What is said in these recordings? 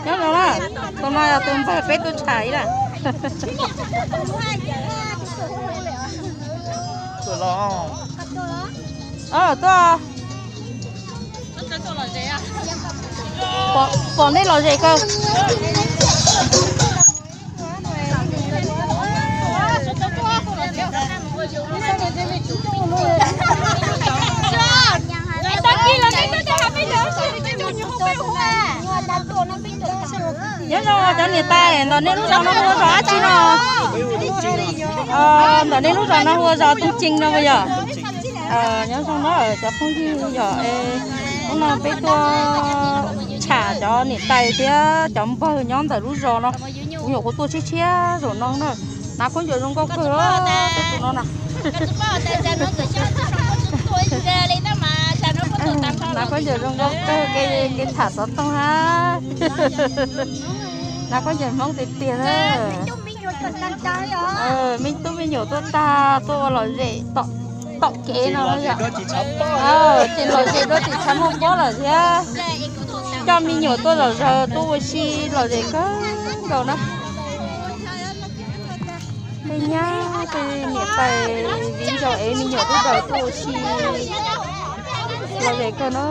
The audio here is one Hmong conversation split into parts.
Nyob zoo na, tus no yog tus npawg peb tuaj tsham ib lawm. Tuaj los. Tuaj. Pom nej lom zem kawg. Nyob zoo cov niam tais, ntawm nej lub zos no hu ua zos dab tsi no? Ntawm nej lub zos no hu ua zos Tooj Cees no puas yog? Nyob zoo na cov phooj ywg, yog hnub no peb tuaj tsham cov niam tais thiab cov npawg nyob ntawm lub zos no. Kuv nyuam qhuav tuaj tshiab tshiab zaum no na. Hnav khaub ncaws zoo nkauj kawg, tus no na. Hnav khaub ncaws zoo nkauj kawg, kev tham xov tooj hab. Hnav khaub ncaws Hmoob tiag tiag na. Me tub me nyuam tuaj tag, tuaj ua lom zem tom kev no. Ces lom zem dua tsis tshav muaj pob lawm thiab. Coj me nyuam tuaj zom zaws tuaj ua si lom zem kawg nkaus na. Tej nyab tej niam tais viv ncaus ev me nyuam tuaj daws tuaj ua si lom zem kawg na.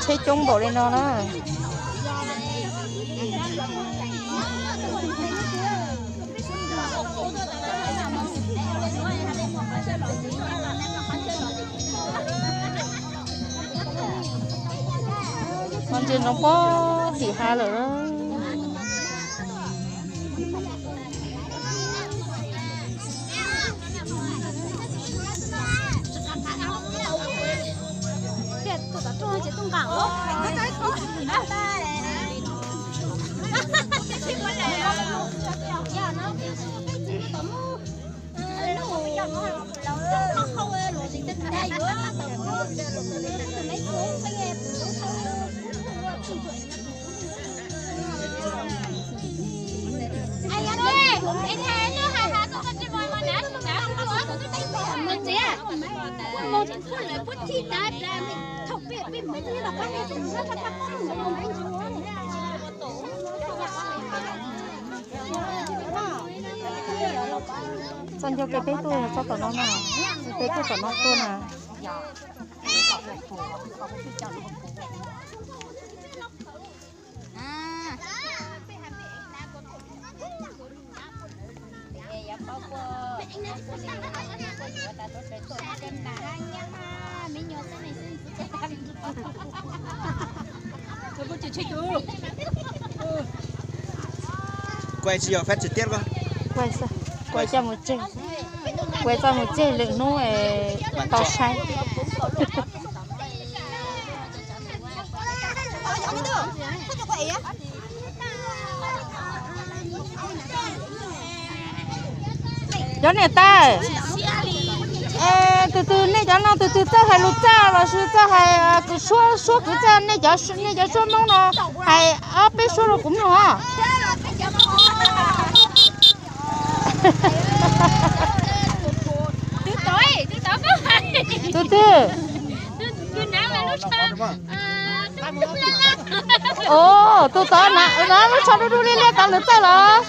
Tsheb coob npaum li no na. Ntsia no pob tim hav lawm. Txoj ncauj kev peb tuaj txog tom no na, peb tuaj tom no tuaj na. Kuv tsis yog fab tsis tiab, kuv coj mus tseg, kuv coj mus tseg lwm hnub tau saib. Cov niam tais, tus twg nej cov no tus twg txawj hais lus txaj los sis txawj hais kwv suab, suab kwv txaj, nej cov, nej cov suab Hmoob no hais ob peb suab rau kuv mloog os. Tus twg? Tus tod na, lub tsho dub dub liab liab tod lawv txawj los?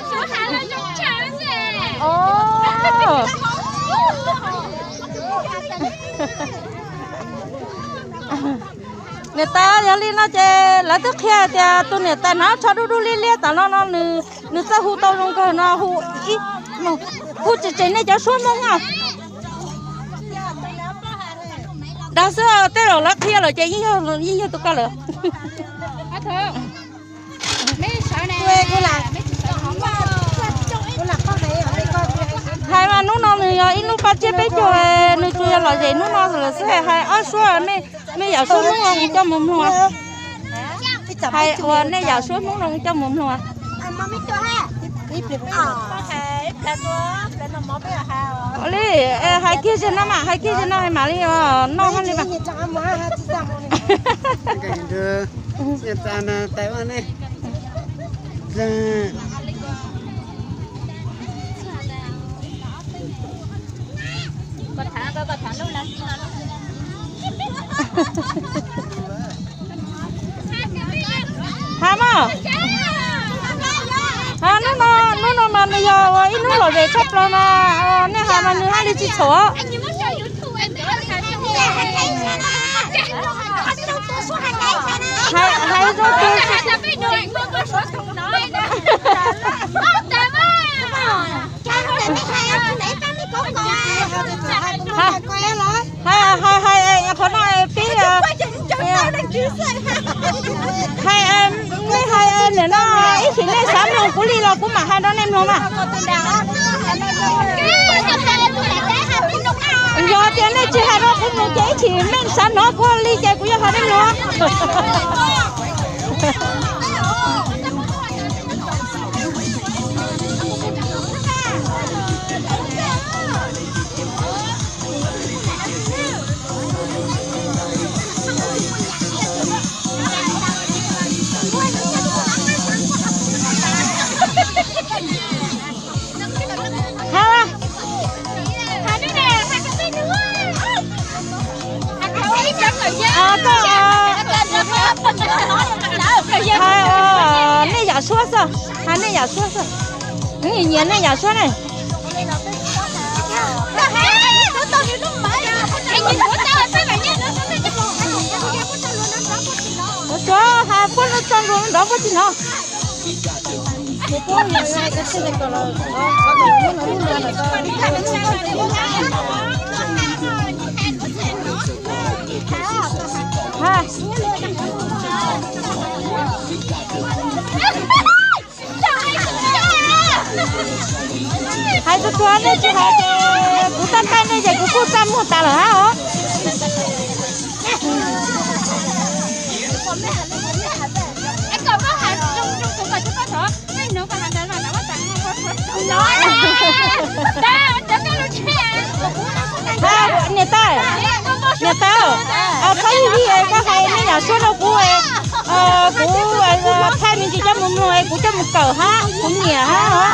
Niam tais, yog li no ces lawv twb qhia tias tus niam tais hnav tsho dub dub liab liab tom no no nws, nws txawj hu tau zoo kawg no, hu, hu tsis tseg nej cov suab Hmoob os. Dag xwb, tej zaum lawv qhia lawm ces yeej yog tus koj lawm. Hais mas hnub no nws yog ib hnub paj tsiab peb caug, nws tsuas yog lom zem hnub no lawm xwb, hais ob suab, nej yam suab hnub no kuv coj mus mluag. Hais uas nej yam suab hnub no kuv coj mus mluag. Li, hais kiag ze no mas, hais kiag ze no mam li noj hab li mas. Has mas, hnub no, hnub no mas nws yog ua ib hnub lom zem tshaj plaws mas, nej has mas nws haj li tsis txhaum. Hais zoo tiag. Hais, hais, hais, qhov no pib, hais, nej hais nim no ib chim nej xav mloog kuv li los kuv mam hais rau nej mloog mas. Yog tias nej tsis hais rau kuv mloog ces ib chim nej xav hnov kuv li ces kuv yuav hais nej mloog. Hais nej yam suab xwb, hais nej yam suab xwb. Nyiam nej yam suab ne. Ua tsuav hais puab lub tso nrov puab tsis hnov. Hais tsuag tsuag nej tsis hais ces kuv txaj txaj nej ces kuv kuj txaj muag tas lawm hab os. Niam tais, niam tais, txhob yig yig, koj hais nej yam suab rau kuv, kuv thaij me ntsis coj mus mloog, kuv coj mus kawm hab, kuv nyiam hab os.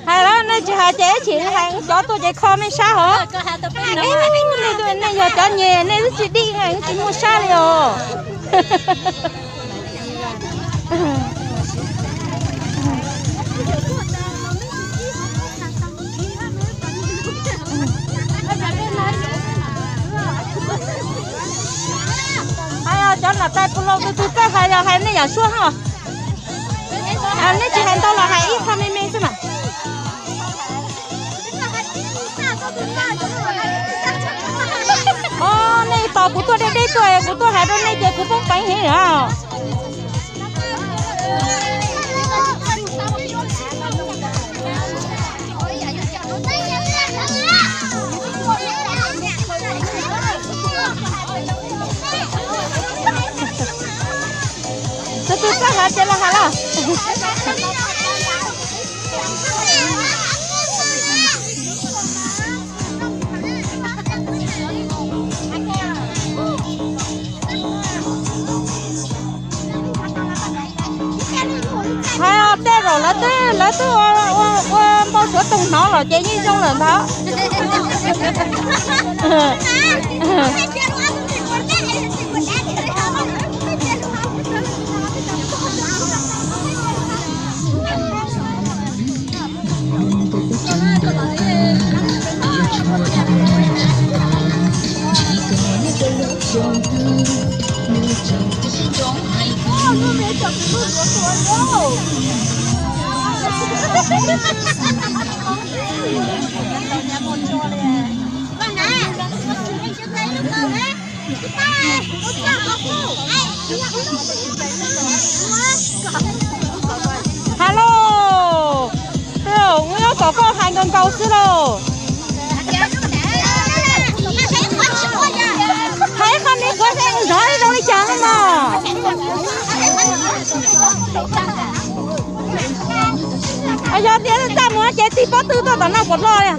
Hais los nej tsis hais ces ib chim hais cov tuaj ces kho nej sab hov. Nej yog cov nyem nej twb tsis dim, tsis muaj sab li os. Hais cov nam tais pus los tus twg txawj hais yog hais nej yam suab hos. Nej tsis hais ntau los hais ib qho me me xwb mas. Os, nej tos kuv tuaj deb deb tuaj, kuv tuaj hais rau nej ces kuv poob peev heev os. Tus twg txawj hais ces los hais los. Hais tej zaum lawv twb, lawv twb ua npau suav toog hnov los ces yeej zoo lawm ntag. Hais lauj, twb ua nyob kom koj hais nkaus nkaus xwb lauj. Hais qhov me kuv xeeb nrov zoo li cas no mog. Yog tias txaj muag ces tig pob tw tuaj tom no puas loj li.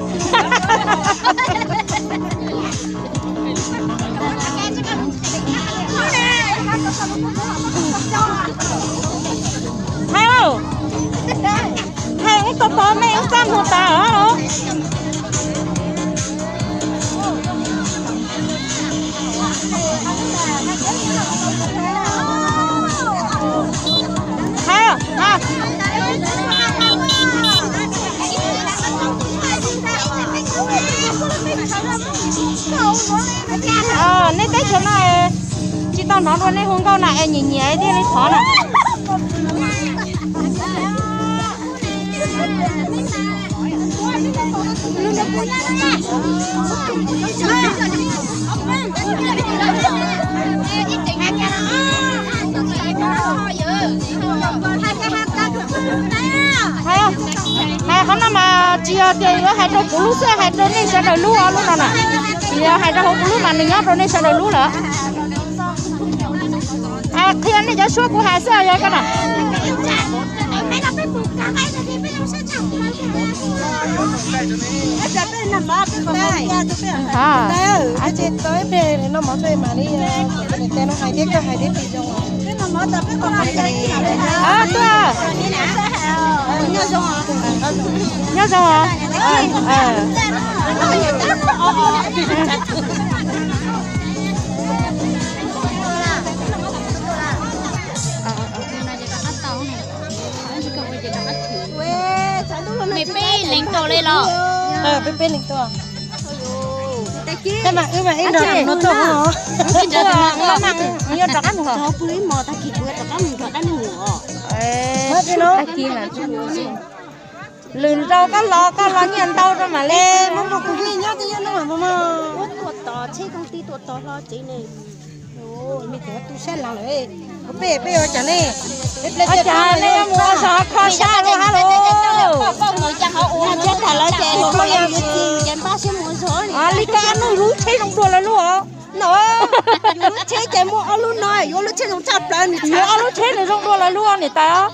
Hais lauj, hais ib tog tog me ib txaj muag tas os. Hais, hais. Nej teb chaws no tsis tau hnov dua nej hu nkauj na es nyiam nyiam thiaj li thov na. Hais qhov no mas tsis yog tias yuav hais rau kuv lub xwb, hais rau nej sawv daws lub ob lub no na. Yog hais rau hauv kuv lub mas nws nyob rau nej sawv daws lub lawm. Qhia nej cov suab kuv hais xwb yog koj na. Nyob zoo. Peb peb leeg tuaj li los? Peb peb leeg tuaj. Tab mas wb mas ib nrog tus no tuaj os. Yuav rov qab mus hos. Lwm zaus koj los koj los nyiaj ntau rau mam li. Muab muab kuv nyob twb nyob no mas muab. Ua tuaj tos tsheb koom tij tuaj tos hlo tsev ne. Me cov tu sab lav lawm, peb peb ua cas ne? Ua cas nej yuav mus ua zog kho sab luaj hab los? Li koj ob lub tsheb zoo dua lawv lub os. No, yus lub tsheb ces muaj ob lub no, yuav lub tsheb zoo tshaj plaws, yuav ob lub tsheb nws zoo dua lawv lub niam tais.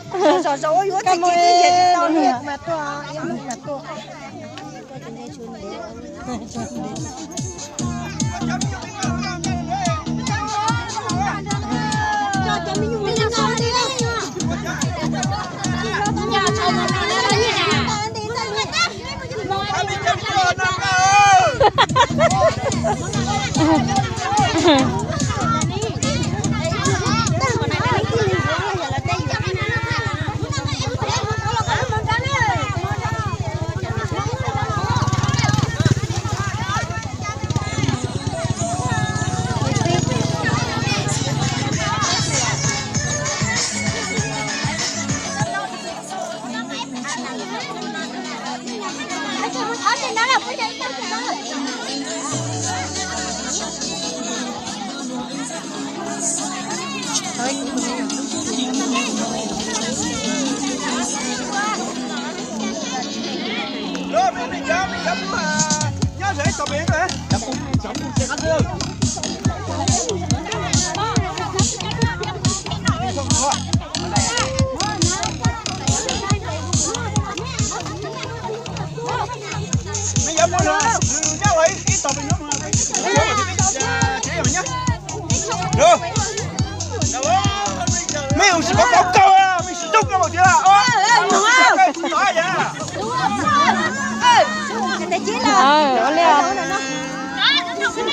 Mej ua si koj koj koj, mej si coob koj tiag.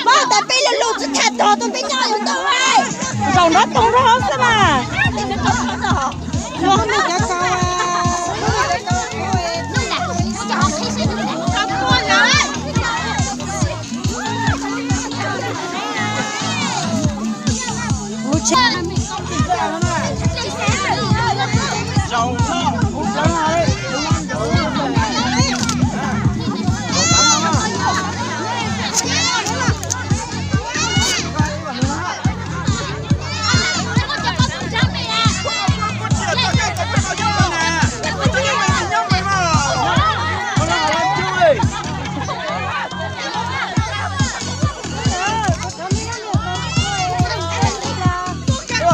Pab tas peb lug lug tsis tham tog tus peb nyob yuav tau. Zaum nrov toog rau hauv xwb mas.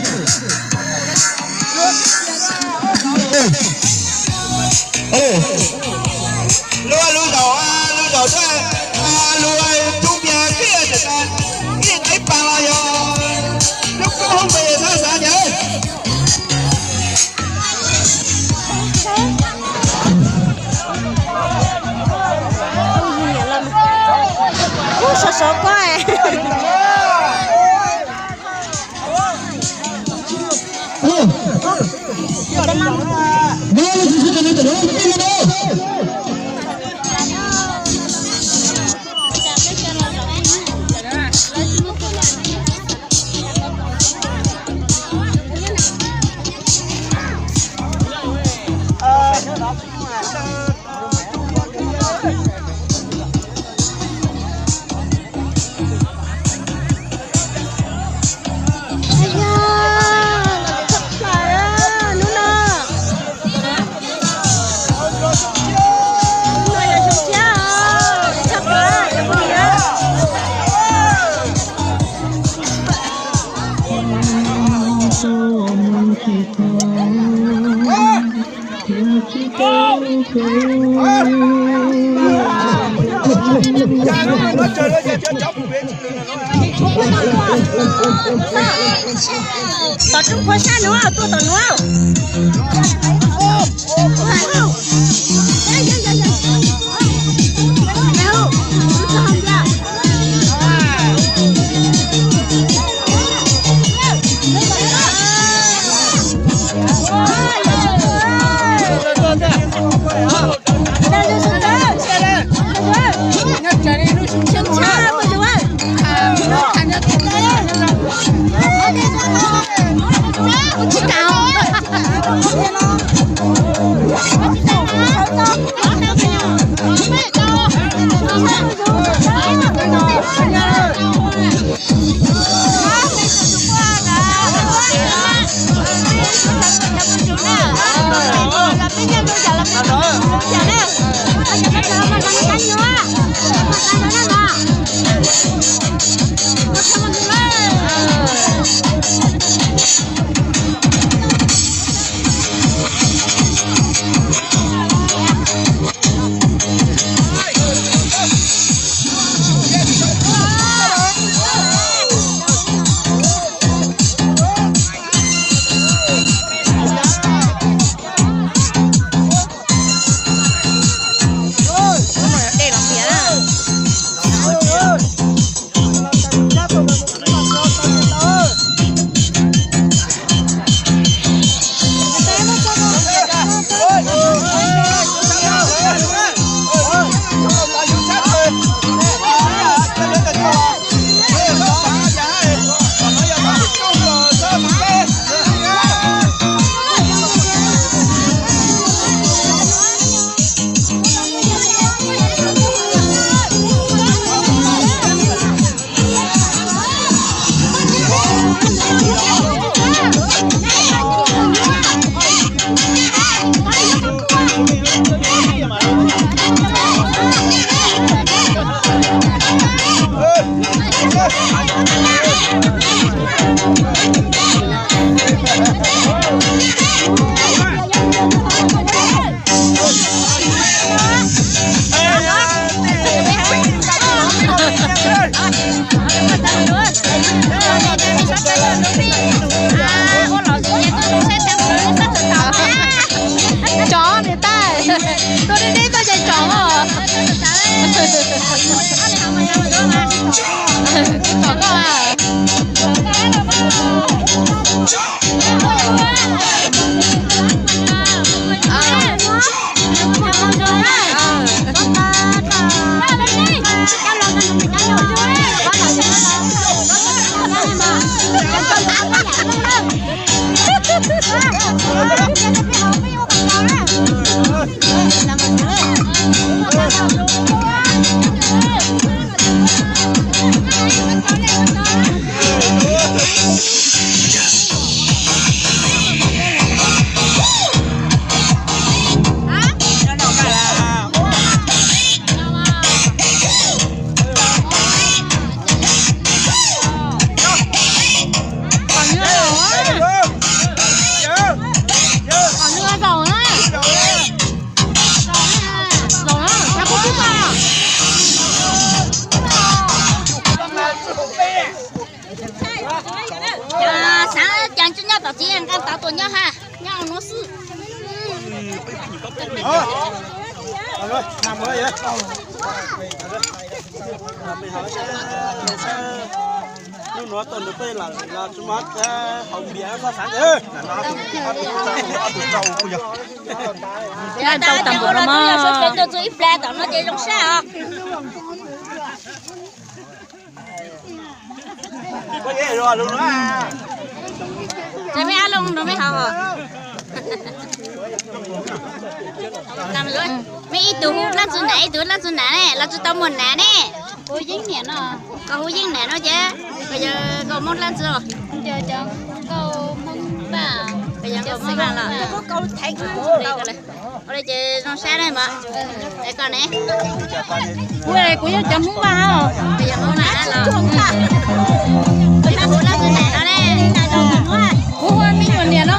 Lub, lub zaum, lub zaum, lub cub piag kiag, ib pas los yog lub koob hoob pes xab xav nyab. Ub, sov sov koj. Tom tub qhuav sab nuav, tuaj tom nuav. Tsov niam tais, tuaj deb deb tuaj cais tsov os. Tsov koj a. Xav cas tsis nyob tom txiv nqa tau tus nyob ha, nyob nuav xwb. Hnub nuav tuaj nrog peb los tsis muaj hauv npias txhob xav. Tau tam npaum no mog. Txug ib plag tom no ces zoo sab os. Ces mej ab loog nrog mej haus os. Mej ib tug hu dlaab tsi nam, ib tug dlaab tsi nam ne, los tsis tau muaj nam ne. Koj hu yeeb nam no ces koj yog nkauj Moob dlaab tsi os? Koj yog nkauj Moob Vaaj los? Ua li ces zoo sab ne mog. Es koj ne? Kuv, kuv yog cov Hmoob Vaj os. Koj yog Hmoob Vaj los? Koj hu dlaab tsi nam no ne? Kuv hu me nyuam niam no.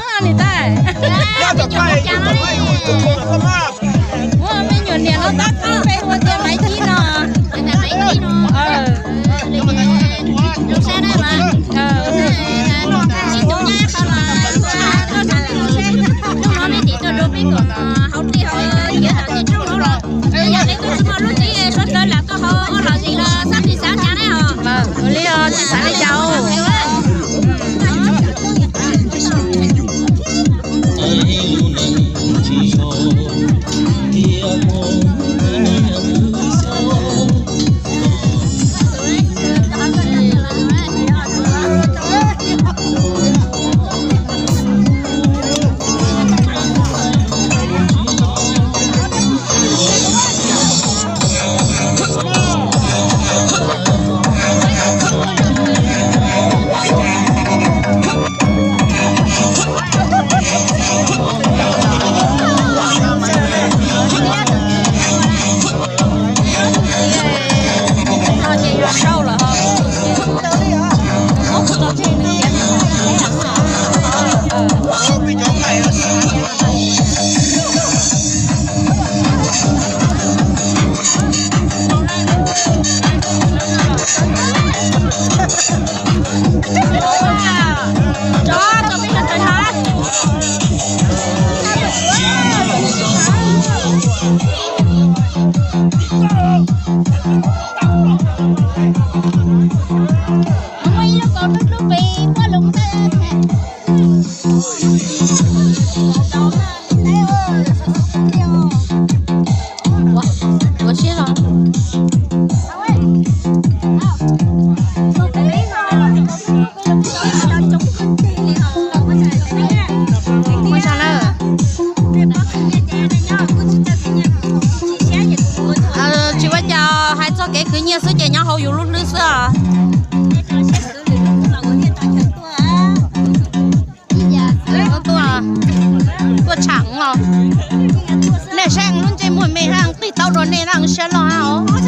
Nej noj siab loj os.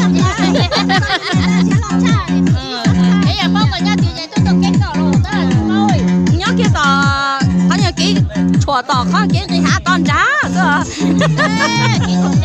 Nyob kiag tom qhov nyuag kev tshuam tom qhov kev nqis hav tod nrad xwb.